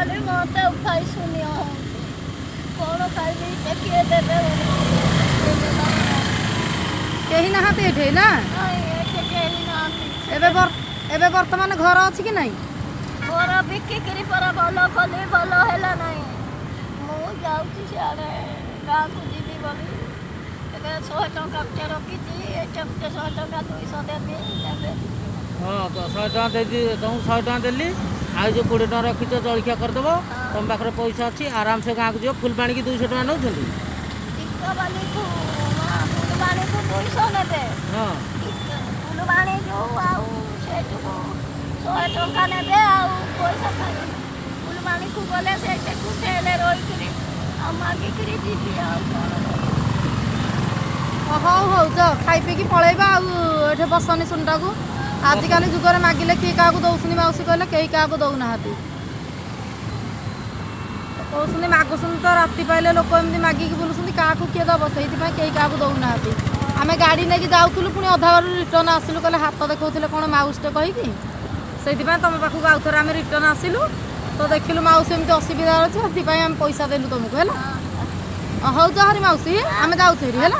ବୋଲି ମୋତେ ଉଠାଇ ଶୂନ୍ୟ ହେଉଛି। କ'ଣ ଖାଇବି, କିଏ ଦେବେ ବୋଲି। କେହି ନାହାନ୍ତି ଏଠି ନା? ନାଇଁ, ଏଠି କେହି ନାହାନ୍ତି। ଏବେ ବର୍ତ୍ତମାନ ଘର ଅଛି କି ନାହିଁ? ଘର ବିକିକିରି ପରା ଭଲ କଲି, ଭଲ ହେଲା ନାହିଁ। ମୁଁ ଯାଉଛି ସିଆଡ଼େ ଗାଁକୁ ଯିବି ବୋଲି ଏବେ 100 ଟଙ୍କା ଗୋଟେ ରଖିଛି। ଏଇଟା ଗୋଟେ 100 ଟଙ୍କା, 200 ଦେବି, ଦେବେ। ହଁ, ତ 100 ଟଙ୍କା ଦେଇ ତମକୁ 100 ଟଙ୍କା ଦେଲି। ଆଉ ଯେଉଁ 20 ଟଙ୍କା ରଖିଛ, ଜଳଖିଆ କରିଦେବ। ତମ ପାଖରେ ପଇସା ଅଛି, ଆରାମସେ ଗାଁକୁ ଯିବ। ଫୁଲବାଣୀକି 200 ଟଙ୍କା ନେଉଛନ୍ତି। ଟିକବାଲିକୁ, ଫୁଲବାଣୀକୁ 200 ନେବେ। ଫୁଲବାଣୀ ଯୋଉ ଆଉ ସେଇଠୁକୁ 100 ଟଙ୍କା ନେବେ ଆଉ ପଇସା ଖାଇବେ। ଫୁଲବାଣୀକୁ ଗଲେ ସେଇଠି ହୋଟେଲରେ ରହିକିରି ଆଉ ମାଗିକିରି ଯିବି, ଆଉ କ'ଣ କରିବି? ହଉ ହଉ, ଯାଅ, ଖାଇ ପିଇକି ପଳେଇବା। ଆଉ ଏଠି ବସନି ସୁନଟାକୁ। ଆଜିକାଲି ଯୁଗରେ ମାଗିଲେ କିଏ କାହାକୁ ଦଉଛନ୍ତି? ମାଉସୀ କହିଲେ କେହି କାହାକୁ ଦଉନାହାନ୍ତି। କହୁଛନ୍ତି ମାଗୁଛନ୍ତି ତ, ରାତି ପାଇଲେ ଲୋକ ଏମିତି ମାଗିକି ବୁଲୁଛନ୍ତି, କାହାକୁ କିଏ ଦବ? ସେଇଥିପାଇଁ କେହି କାହାକୁ ଦଉନାହାନ୍ତି। ଆମେ ଗାଡ଼ି ନେଇକି ଯାଉଥିଲୁ, ପୁଣି ଅଧା ବାଟରୁ ରିଟର୍ନ ଆସିଲୁ। କହିଲେ ହାତ ଦେଖାଉଥିଲେ କ'ଣ ମାଉସୀଟେ କହିକି, ସେଇଥିପାଇଁ ତମ ପାଖକୁ ଆଉ ଥରେ ଆମେ ରିଟର୍ନ ଆସିଲୁ। ତ ଦେଖିଲୁ ମାଉସୀ ଏମିତି ଅସୁବିଧା ଅଛି, ସେଥିପାଇଁ ଆମେ ପଇସା ଦେଲୁ ତମକୁ। ହେଲା, ହଉ ଯାଅ ହରି ମାଉସୀ, ଆମେ ଯାଉଛୁ ହେରି। ହେଲା।